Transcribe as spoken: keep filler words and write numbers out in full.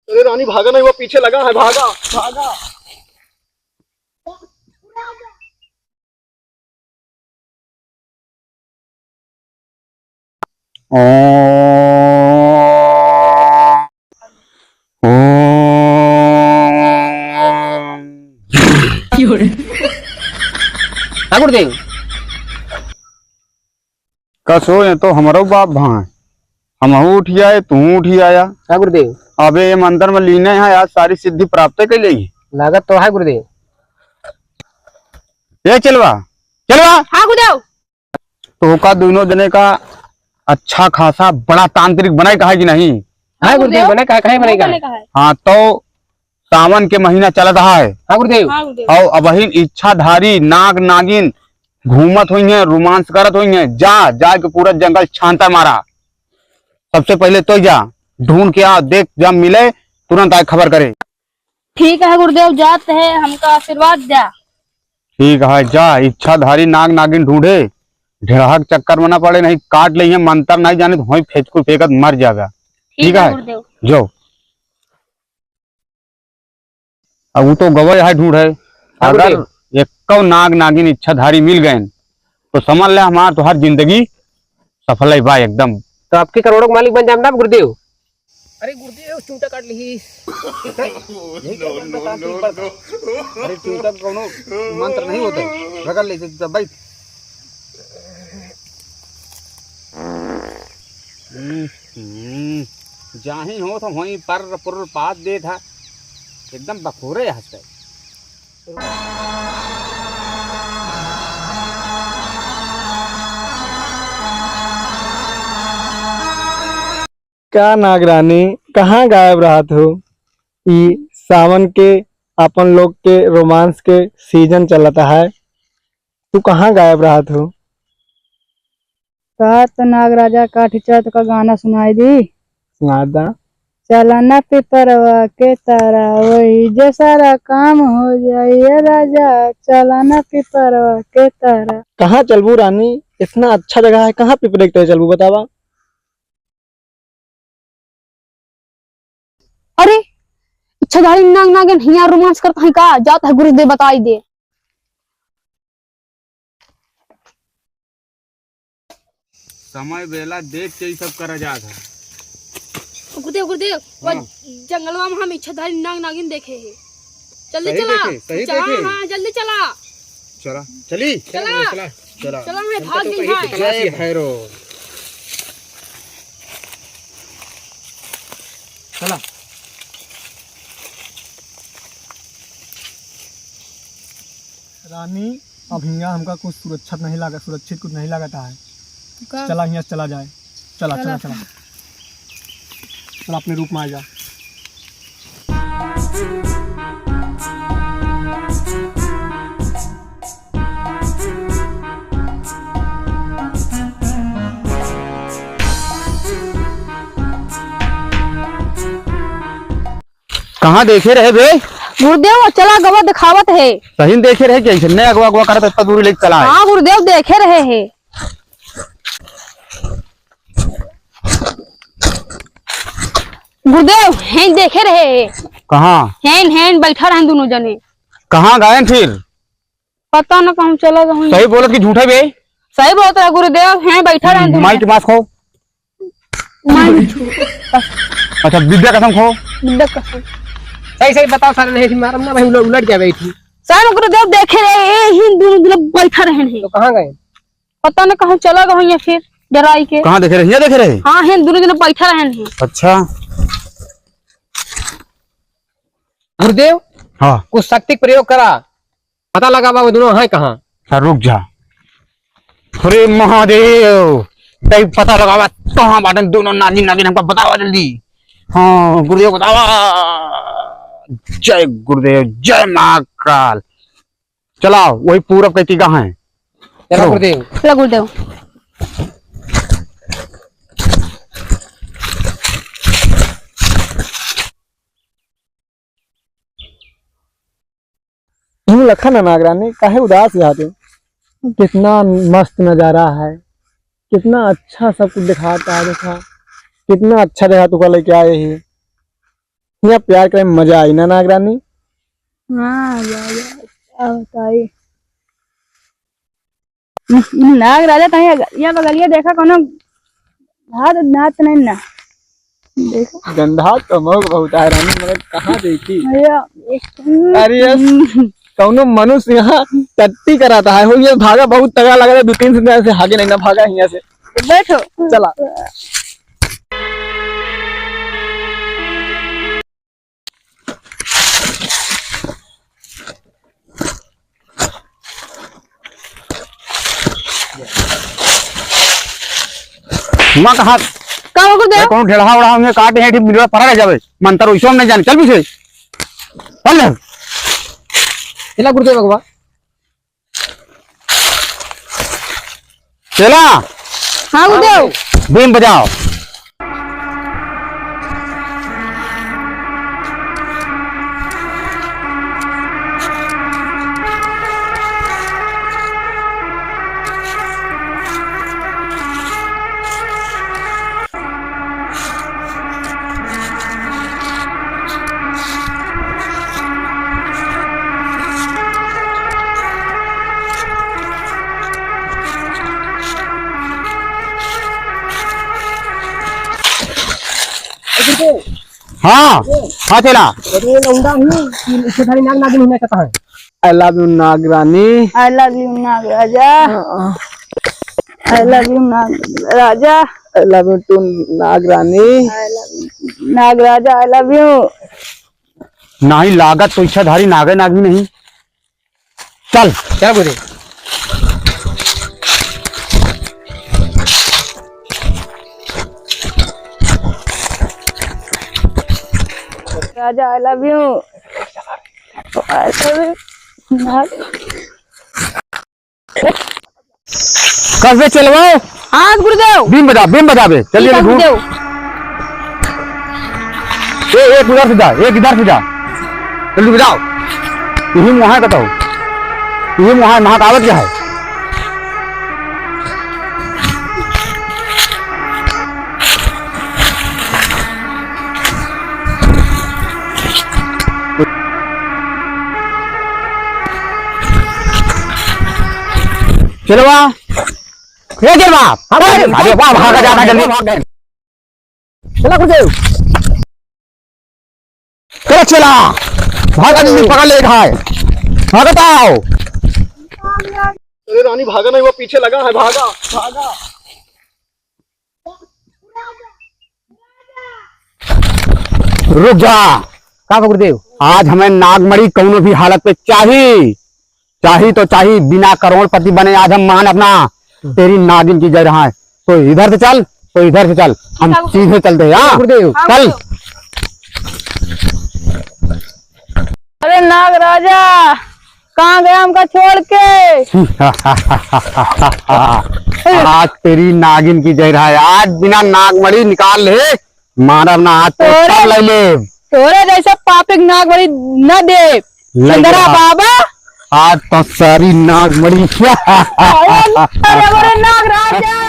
अरे रानी, भागा नहीं, वो पीछे लगा है, भागा, भागा। ओम। ओम। हाँ गुरुदेव। कसो, ये तो हमरो बाप भाई, हमहू उठी आए, तू उठी आया। हाँ गुरुदेव। अबे ये मंदिर में लीने हैं, आज सारी सिद्धि प्राप्त कर लेंगे। लागत तो है गुरुदेव। ए चेलवा, चेलवा। हाँ गुरुदेव। तोहका दुनो जने का अच्छा खासा बड़ा तांत्रिक बनाए कहा कि नहीं? हाँ गुरुदेव, बनाए कहा, काहे बनाए कहा? हाँ, तो सावन के महीना चलत है। हाँ गुरुदेव। हाँ गुरुदेव। और अबहिन इच्छाधारी नाग नागिन घूमत होइहैं, रोमांस करत होइहैं। जा, जाके पूरा जंगल छांटा मारा। सबसे पहले तो जा, ढूंढ के आ, देख, जब मिले, तुरंत आए खबर करे। ठीक है गुरुदेव, जात है, हमका आशीर्वाद द्या। ठीक है, जा, इच्छाधारी नाग नागिन ढूंढे, ढेड़हा के चक्कर में ना पड़े, नहीं काट लेइहैं, मंतर नहीं जाने तो वहीं फेंकू फेंकत मर जाएगा। ठीक है गुरुदेव। जो। अब वो तो गवै है ढूंढे। हाँ, अगर गुरुदेव। एक्को नाग नागिन इच्छाधारी मिल गए तो समझ ले हमार तोहार जिंदगी सफल है बा एकदम। तो आपके करोड़ों के मालिक बन जाए ना गुरुदेव। अरे गुरुदेव, चूंटा काट ली। यही क्या करता था, तीन बार था। अरे चूंटा का कोनो मंत्र नहीं होता है। रगड़ ले, चुपचाप बैठ। हम्म, हम्म। जाहिन हो तो वहीं पर पुर पात दे था। एकदम बखोरे हंसते। का नागरानी, कहाँ गायब रहत हो? ई सावन के अपन लोग के रोमांस के सीजन चलत है, तू कहाँ गायब रहत हो? का तो नागराजा काठी चैत का गाना सुनाई दी। सुना दा। चला ना पिपरवा के तारा, वही जे सारा काम हो जाई, ए राजा, चला ना पिपरवा के तारा। कहाँ चलबू रानी, इतना अच्छा जगह है, कहाँ पिपरे के तले चलबू बतावा? अरे, इच्छाधारी नाग नागिन हियाँ रोमांस करत हैं का? जात है गुरुदेव बताई दे। समय बेला देख के ई सब करा जात है। गुरुदेव, गुरुदेव, वो हाँ। जंगलवा में हम इच्छाधारी नाग नागिन देखे हैं। जल्दी सही चला। देखे, सही चला, देखे। हाँ, जल्दी चला। चला। चली? चला। चला, चला। चला, मैं भाग गई, हाँ। जय भैरव। चला। रानी, अब हियाँ हमका कुछ सुरक्षित नहीं लागत, सुरक्षित कुछ नहीं लागत है। का? चला, हियाँ से चला जाए। चला, चला। चला, चला। चला, अपने रूप में आ जा। कहाँ देखे रहे बे? गुरुदेव, वो चला गवा दिखावत है। सही में देखे रहे कि ऐसे नहीं अगवा अगवा करत, इतना दूरी लेके चला है। हाँ गुरुदेव, देखे रहे है। गुरुदेव, हैं देखे रहे है। कहाँ? हैं, हैं बैठा रहन दोनों जने। कहाँ गए फिर? पता न कहूँ चला गए। सही बोलत कि झूठे बे? सही बोलत रहे गुरुदेव, हैं बैठा रहन दोनों माई जने। के मास खाओ। माई। अच्छा, विद्या कसम खाओ। विद्या कसम। सही सही बताओ सारे, नहीं मारम ना भाई, उलट, उलट गया बैठी। सारे गुरुदेव देखे रहे, ए, हिंदू, हिंदू लोग बैठा रहन है। तो कहाँ गए? पता न कहूँ चला गए या फिर डराई के। कहाँ देखे रहे? यहाँ देखे रहे? हाँ, हिंदू, हिंदू लोग बैठा रहन है। अच्छा। गुरुदेव, हाँ। कुछ शक्ति के प्रयोग करा। पता लगावा वो दोनों हैं कहाँ? हाँ, रुक जा। अरे महादेव, तई पता लगावा कहाँ बाटन दोनों नागिन, नागिन हमका बतावा जल्दी। हाँ, गुरुदेव बतावा। जय गुरुदेव, जय महाकाल। चलाओ, वही पूरब के तीगा हैं। चला चलो। गुरुदेव। चला गुरुदेव। तू लखा ना नागरानी, काहे उदास जाते? कितना मस्त नजारा है, कितना अच्छा सब कुछ दिखाता है। देखा, कितना अच्छा जगह तुका लेके आए ही। यहाँ प्यार करे में मजा आई ना नागरानी? हाँ, जा, जा, क्या बताई। नाग राजा तनी अगलिया बगलिया देखा, कोनो हाथ नाथ नहीं ना। देखा। गंधा तो मौग बहुत है रानी, मगर कहाँ देखी? अरे, एक अरे, ये कौनो मनुष्य यहाँ टट्टी कराता है। हो, ये भागा बहुत तगड़ा लगा था, दो तीन से हागे नहीं ना भागा यहाँ से। बैठो। चला। माँ का हाथ। का हो गुरुदेव? कौन ढेढ़ा उड़ा होंगे, काटे हैं, ठीक मिलवा परा रह जावे। मंत्र वैसो हम नहीं जाने। चल पीछे। चल ले। चला गुरुदेव भगवान। चला। हाँ गुरुदेव। बीन बजाओ। हाँ, हाँ चेला। अरे लौंडा हूँ, कि इच्छाधारी नाग नागिन होना चाहता है। I love you नाग रानी। I love you नाग राजा। I love you नाग राजा। I love you too नाग रानी। I love you नाग राजा, I love you। नहीं लागत तो इच्छाधारी नागे नागिन नहीं। चल। क्या बोले? राजा, I love you। I love you। कस दे चेलवा। हाँ गुरुदेव। बीन बजा, बीन बजा बे। चल ठीक है जल्दी घूम। गुरुदेव। ए, एक उधर से जा, एक इधर से जा। जल्दी बजाओ। यही मुँह है कतौ। यही मुँह है, महाकावत क्या है? चेलवा। ए चेलवा। हाँ, भाई। अरे वाह, भागा जाना जल्दी, भाग गए। चला गुरुदेव। चला चेला। भागा जल्दी, पकड़ ले खाए। भागत आओ। अरे रानी भागा नहीं, वो पीछे लगा है, भागा, भागा। रुक जा। का बा गुरुदेव? आज हमें नागमणि कौनो भी हालत पे चाही, चाही तो चाही, बिना करोड़पति बने आज हम मान अपना। हम्म। तेरी नागिन की जय रहा है। तो इधर से चल, तो इधर से चल, हम ठीक है। सीधे चलते हैं, हाँ? गुरुदेव। चल। अरे नाग राजा, कहाँ गया हमका छोड़ के? आज तेरी नागिन की जय रहा है, आज बिना नागमणि निकाल ले, मारब ना आज तो तोरे, सब ले ले। तोरे जैसा पापिक नागमणि न दे। ले सुंदरा जा। बाबा। आज तो सारी नागमणि। अरे, अरे, अरे, नाग राजा।